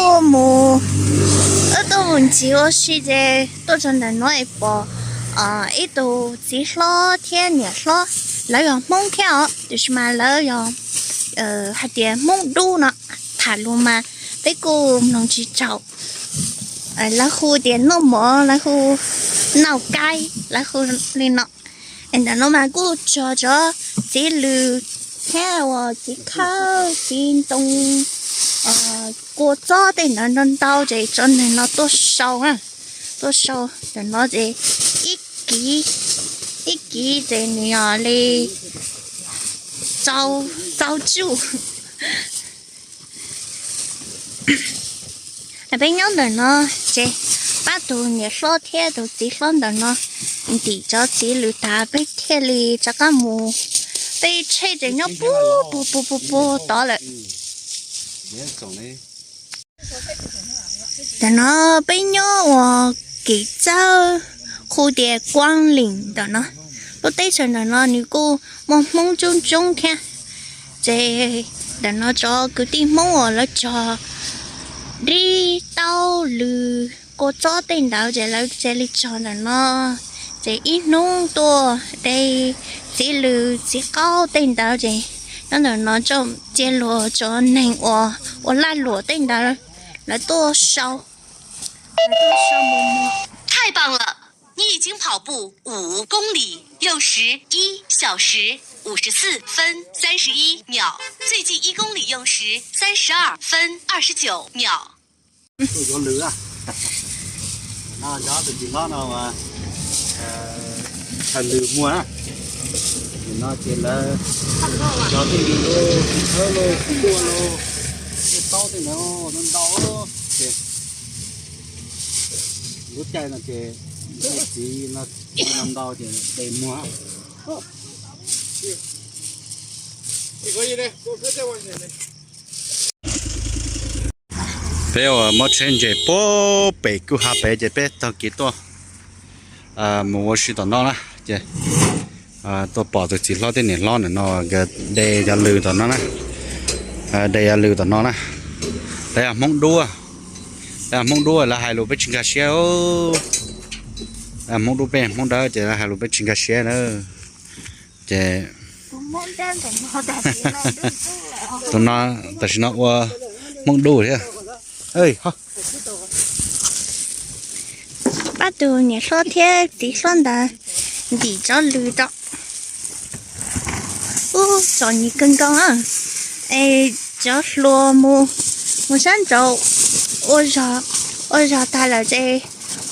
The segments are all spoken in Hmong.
Tuaj mus, wb tuaj mus ncig ua si ces tuaj txog ntawm no es pom ib tug txiv hlob thiab niam hlob, lawv yog Hmoob thiab os, tiam sis mas lawv yog hais tias Hmoob Dub no, tham lus mas peb kuj mloog tsis txaus. Lawv hu tias noj mov, lawv hu nau kaib, lawv hu li no. Es ntawm no mas kuj txog cov txiv lws thiab uas txiv khawb, txiv ntoo, kua txob tej ntawd ntau ntau ces cov neeg no tuaj sau, tuaj sau ntawm no ces ib kiv, ib kiv ces nws yog li rau cuj. Peb nyob ntawm no ces pab tus niam hlob thiab tus txiv hlob ntawm no ntim cov txiv lws tas peb thiaj li rov qab mus. Peb tsheb ces nyob puag puag puag puag tod lawm. Ntawm no peb nyob uas kev txawj hu tias Kuab Lim ntawm no. Lub teb chaws ntawm no nws kuj muaj Hmoob coob coob thiab. Ces ntawm no cov kwv tij Hmoob uas lawv cog dib taub lws kua txob tej ntawd ces lawv cia li txog ntawm no, ces ib hnub tuaj de txiv lws txiv qaub tej ntawd ces nyob ntawm no coj cia luag cov neeg uas ua lag luam tej ntawd lawv tuaj sau, lawv tuaj sau mus muag.太棒了！你已经跑步五公里，用时一小时五十四分三十一秒，最近一公里用时三十二分二十九秒。 Tus yuav lws, no cov tus txiv hlob no chaw lws muag na. Nim no ces lawv cog tej lws los, txiv khawb los, txiv ntuag los, tej taub tej ntawd ntau ces lub caij no ces txiv no ntau ces de muag. Peb uas muab tsheb ntses puag pem kwj ha pem ces peb taug kev tuaj mus ua si tom no na. Ces tuaj pom tus txiv hlob thiab niam hlob ntawm no nkawd de cov lws tom no na. De cov lws tom no na. Lawv yog Hmoob Dub, lawv yog Hmoob Dub lawv hais lus peb tsis nkag siab. Hmoob Dub peb Hmoob Dawb ces lawv hais lus peb tsis nkag siab na. Ces tus no tam sim no ua Hmoob Dub thiab. Pab tus niam hlob thiab txiv hlob ntawd ntim cov lws rau. Ub, txom nyem kawg nkaus na. Es cov hluas mus, mus sab nraud ua zog tag lawm ces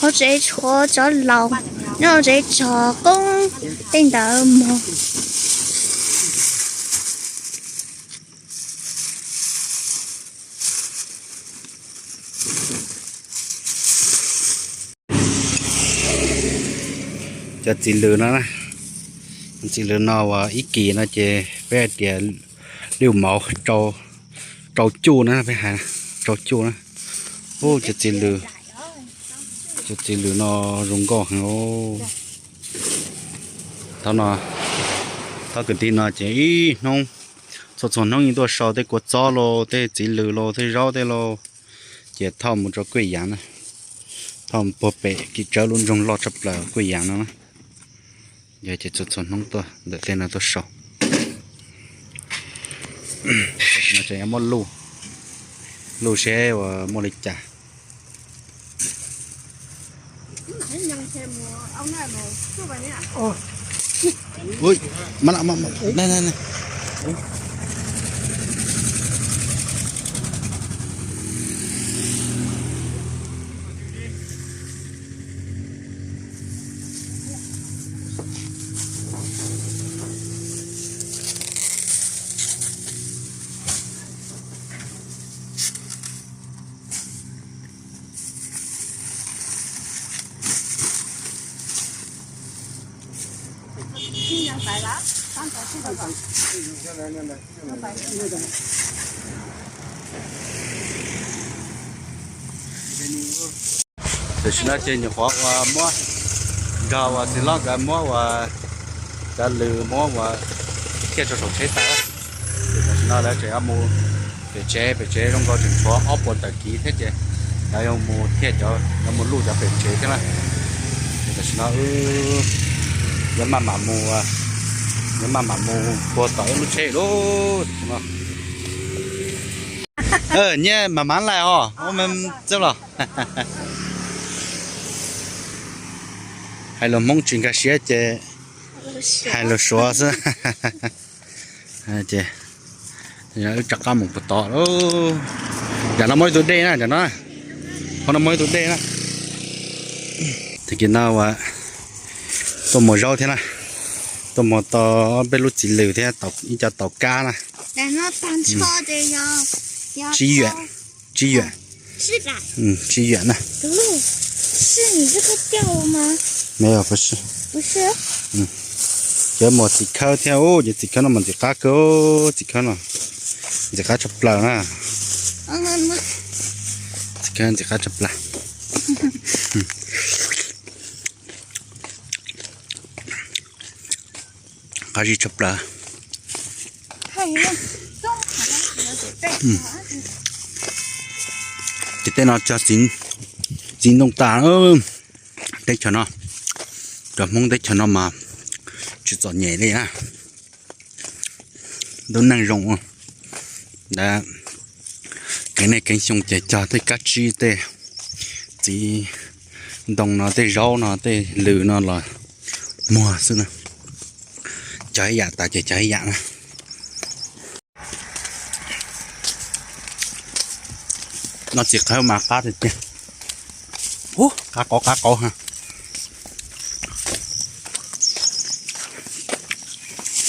hauv tsev tshuav cov laus nyob hauv tsev txog qoob tej ntawd mus. Cov txiv lws no, txiv lws no uas ib kis no ces peb hais tias lwj mauv rau cuj na, peb hais rau cuj na. Ub, cov txiv lws, cov txiv lws no zoo nkauj heev. Thaum no, thaum kwv tij no ces ib hnub, txhua txhua hnub yeej tuaj sau tej kua txob los, tej txiv lws los, tej zaub tej los, ces thauj mus rau Kuj Yaav na. Thauj puag pem Kim Tsawb lub nroog loj tshaj plaws Kuj Yaav no na. Yog ces txhua txhua hnub tuaj ntawm tej no tuaj sau. Tam sim no tseem yuav muab luj, luj seb uas muaj li cas. Tam sim no ces nyuam qhuav uas muab nrog uas txiv hlob nkawd muab uas cov lws muab uas thiaj rau saum tsheb tas. Ces tam sim no lawv tseem yuav mus Pem tsev, pem tsev zoo nkaus tseem tshuav ob puas tawm kiv thiab ces lawv yuav mus thiab, cov yuav mus luj cov pem tsev thiab na. Tam sim no wb yuav maj mam mus, yuav maj mam mus puag tom ib lub tsheb lauj. Nyiaj mam mam laij os, ua me txawb los. Hais lus Hmoob tsis nkag siab ces hais lus Suav xwb. Ces wb rov qab mus puag tod lauj. Yam no muaj ib tug dej na, yam no, qhov no muaj ib tug dej na. Tag kis no ua tuaj muag zaub thiab na, tuaj muag tau ob peb lub txiv lws thiab ib co taus kab na. Tsib yuam, tsib yuam, tsib yuam na. Me yog, cov muag txiv khawb thiab, ces txiv khawb no mas ntxim qab kawg, txiv khawb no ntxim qab tshaj plaws na. Txiv khawb ntxim qab tshaj plaws. Qab zib tshaj plaws. Ces tej no cog txiv ntoo tas. Teb chaws no, cov Hmoob teb chaws no mas tsis txom nyem li na. Lub neej zoo, kev neej kev xyoo ces cog tej kab tsib tej txiv ntoo no, tej zaub no, tej lws no los muag xwb na. Cog ib yam tas ces cog ib yam na. Noj txiv khawb mas qab tiag tiag. Ub, qab qauv qab qauv ha.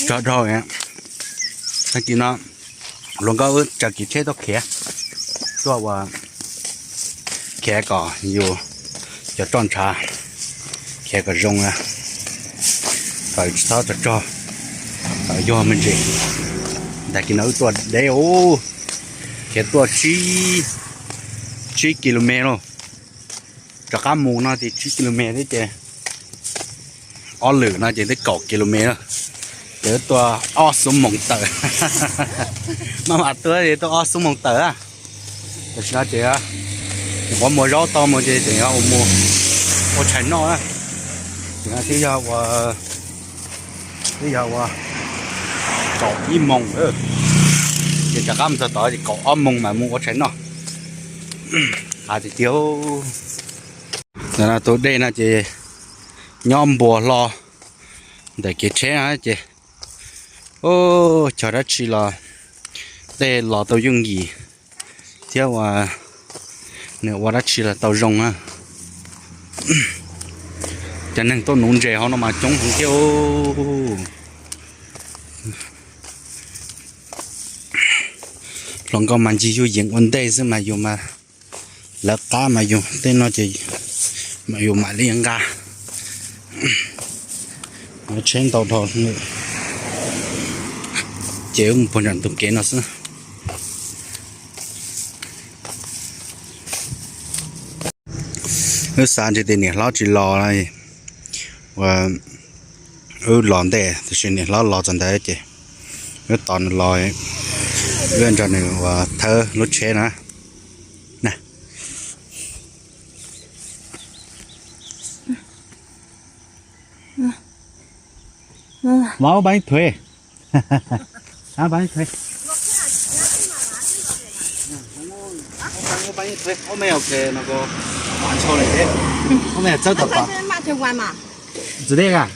Tso dhau. Tag kis no hluas nkauj wb tsaws kiv tsheb tuaj khiav, tuaj ua khiav kom yus cov roj ntshav, khiav kom zoo, kom tsis txhob rog rog, kom yuag me ntsis. Tag kis no wb tuaj deb ub, khiav tuaj tsib kis lus mev lauj. Rov qab mus no ces tsib kis lus mev thiab ces ob lwm no ces twb kaum kis lus mev lawm. Ces wb tuaj ob xuab moos tawm. Maj mam tuaj ces tuaj ob xuab moos tawm na. Tam sim no ces nyuam qhuav muag zaub tau mus ces tseem yuav mus ua tshais noj na. Tam sim no twb yog ua, twb yog ua kaum ib moos, ces rov qab mus txog tod ces kaum ob moos mas mus ua tshais noj. Qab tiag tiag. Ntawm no tus dej no ces nyob npuas hlo ntawm kev tsheb no ces, cog dab tsi los tej los tau yooj yim thiab ua, nws ua dab tsi los tau zoo na. Cov neeg tuaj nuv ntses hauv no mas coob heev thiab. Hluas nkauj mas ncig yuj yees ua ntej xwb mas yus mas lawv qab mas yus tej no ces yus mam li nqa. Tsheb ntau dhau, ces wb mus puag nram ntug kev no xwb. Wb xav ntshe tias niam hlob tsis los, ua wb los ntej tab sis niam hlob los txog ntawd ces wb tos nws los, wb nrog nws ua thawb lub tsheb na. Vamos, ba thuê. Ba thuê. Ua me ua ke no ko, ua me txawb tom tom. Txi dej ka?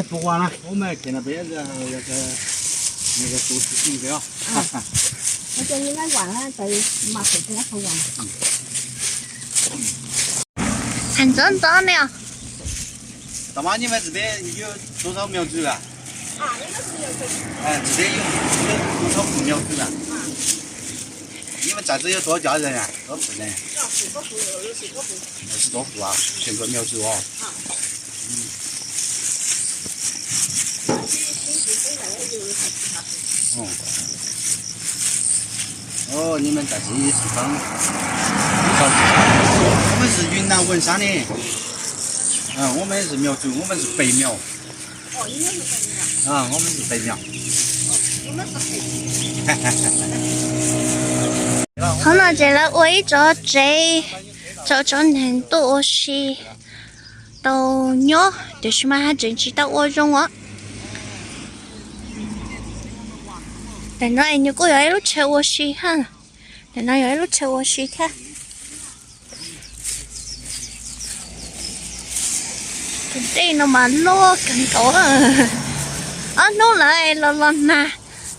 Puas ua na, ua me ke no peb, no ko tus tsis txi peb os. Ntxov ntxov ne. Tau mas, nhưng mà chỉ biết yêu số sáu mèo dữ à? À, chỉ biết yêu, yêu số sáu của mèo dữ à? Nhưng mà chả知有多少人啊，多少人？Là chỉ có phủ à, chỉ có phủ à, chỉ có mèo dữ à? Ồ. Ồ, nhưng mà chả chỉ có, có, có cái gì Yuan Nam quần sáng nè. À, có mấy gì mèo dữ, có mấy gì bảy mèo. Ồ, có mấy gì bảy mèo. Ồ, có mấy gì bảy mèo. Qhov no ces lawv ua ib tsob tsev rau tsob neeg tuaj ua si tau nyob, tiam sis mas haj tseem tsis tau ua zoo os. Ntawm no es nws kuj yog ib lub chaw ua si ha. Ntawm no yog ib lub chaw ua si thiab. Tus dej no mas loj kawg nkaus. Ob hnub lawm los los nag,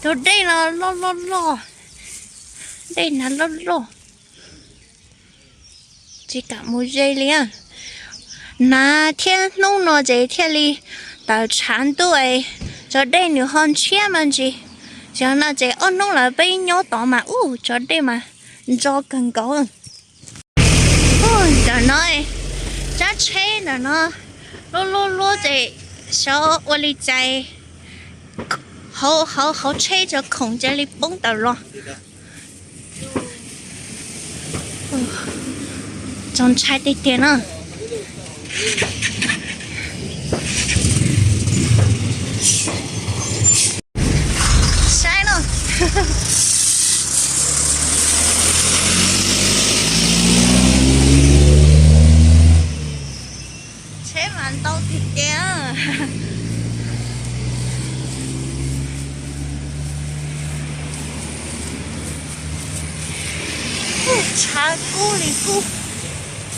tus dej no loj loj loj. Dej nag loj loj, tsis kam mus ze li. Nag thiab hnub no ces thiaj li tawm tshav ntuj, cov dej nws ho ntshiab me ntsis. Xyov no ces ob hnub lawm peb nyob tod mas ub, cov dej mas ntso kawg nkaus. Ntawm no tsab tsheb ntawm no lub lub lub ces xyov ua li cas hauv hauv tsheb cov khoom cia li poob tawm los. Txaus ntshai tiag tiag na. Saib no, tsheb mas ntau tiag tiag. Tshav kub li kub,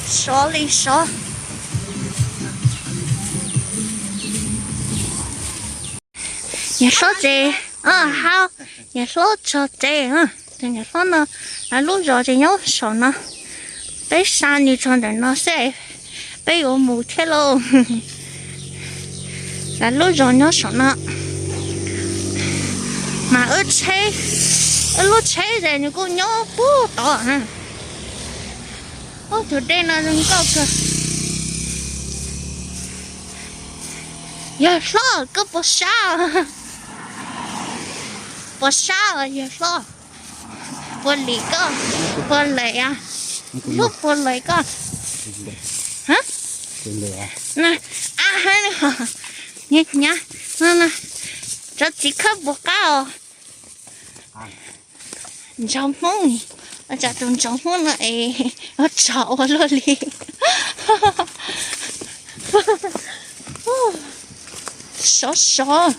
sov li sov. Niam hlob tsev, ha, niam hlob txog tsev. Niam hlob no, lawv lub zos ces nyob saum no. Peb xa nws txog ntawm no xwb, peb yuav mus thiab lauj. Lawv lub zos nyob saum no, mas wb tsheb, wb lub tsheb ces nws kuj nyob puag tod na. Ub, tus dej no zoo nkauj kawg. Yawg hlob, koj puas sab? Puas sab os yawg hlob? Puas lim koj? Puas lawm a? Lub puas lawm koj? Hnyav hnyav, cov txiv khawb puas qab os? Ntsaug Hmoob, ua cas tus ntsaug Hmoob no es ua tsov ua luaj li. Sov sov.